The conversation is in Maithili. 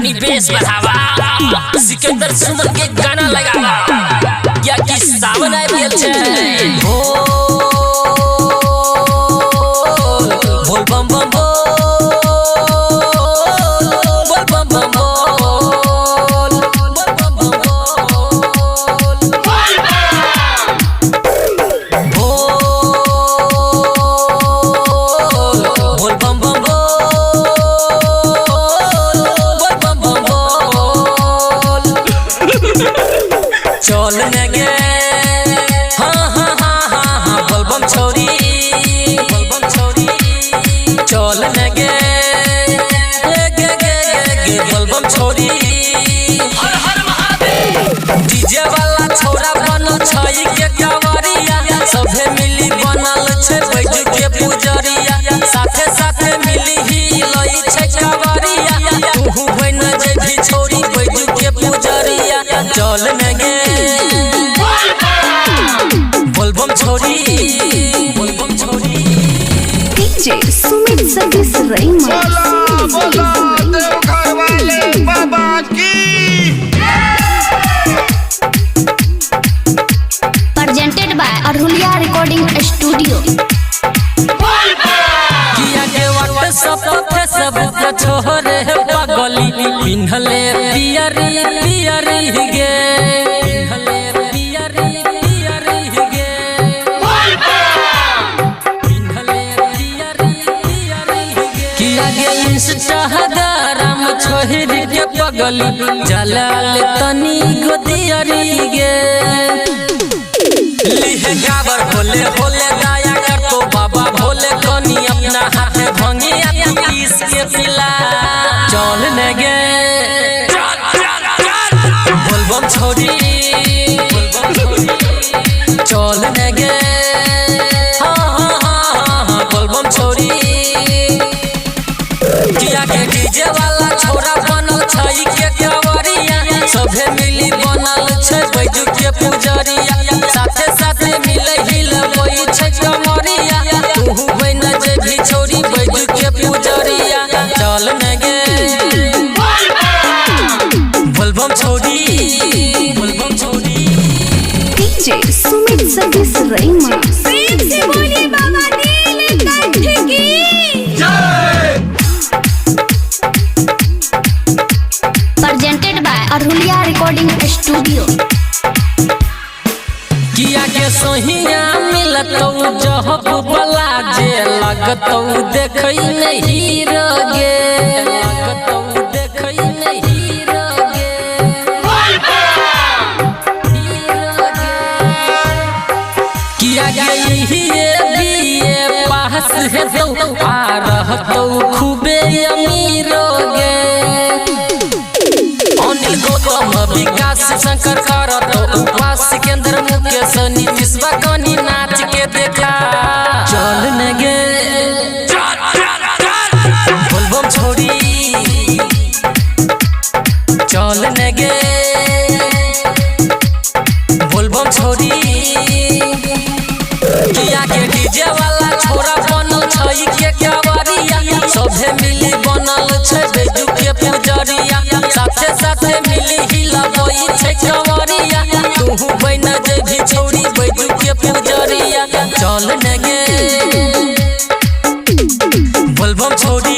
तनी बेस बढ़ावा, सिकंदर सुमन के गाना लगावा, या कि सावन आबि गेल छै। बोल बोल बम बम बोल, बोल बम बम बोल, बोल बम बम बोल, बोल बोल बम बम बोल, बोल बम बम बोल। चल न गे, हाँ हाँ हाँ हाँ हाँ, बोल बम छौरी, बोल बम छौरी, चल न गे, गे गे गे गे, बोल बम छौरी। हर हर महादेव। डीजे वाला छोरा बनल छै के कांवरिया, सभे मिली बनल छै बैजू के पुजरिया, साथे साथे मिली ही लई छै कांवरिया, तूहू बन जेबही छौरी बैजू के पुजरिया। चल न गे, बोलबम छौरी, बोलबम छौरी। DJ Sumit Satish Raima. बोला बोला देवघर वाले बाबा की। Presented by Arhulia Recording Studio. किया के व्हाट्सएप फेसबुक छोरे पगली, पिन्हले पियरी पियरी गे, पिन्हले पियरी पियरी गे, पिन्हले पियरी पियरी गे। किया के इंस्टाग्राम छोहर के पगली, जलाल तनी गोदियरी गे। लिहे गाबर होले होले, दया कर तो बाबा भोले, कनी अपना हाथ भंगिया तू पीस के पिला। चल न गे, बोलबम छोरी, बोलबम छोरी, चल न गे, हाँ हाँ हाँ हाँ हाँ, बोलबम छोरी। किया के डीजे वाला छोरा बनल छै के कांवरिया, सभे मिली बनल छै बैजू के पुजरिया, साथे साथे मिले हिलबै छै कमरिया, तूहू बन जेबही छौरी बैजू के पुजरिया। चल न गे, बोलबम छौरी, बोलबम छौरी। DJ Sumit Satish Raima. प्रेम से बोली बाबा नीलकंठ की। Presented by Arhulia Recording Studio. किया के सोहिया मिलतौ जहब बला, जे लगतौ देखै नहीं रगे, लगतौ देखै नहीं रगे, किया के इहिए बीए पास हेतौ आ रहतौ खूबे अमीर गे। अनिल गौतम विकास शंकर करत उपवास, सिकंदर मुकेश नीतीश कनी नाच के देखा। चल न गे, बोलबम छोरी, चल न गे, बोलबम छोरी। किया के डीजे वाला छोरा बनल छै के कांवरिया, सभे मिली बनल छै बैजू के पुजरिया, साथे साथे मिली हिलबै छै कमरिया, तूहू बन जेबही छौरी बैजू के पुजरिया। चल न गे, बोलबम छौरी।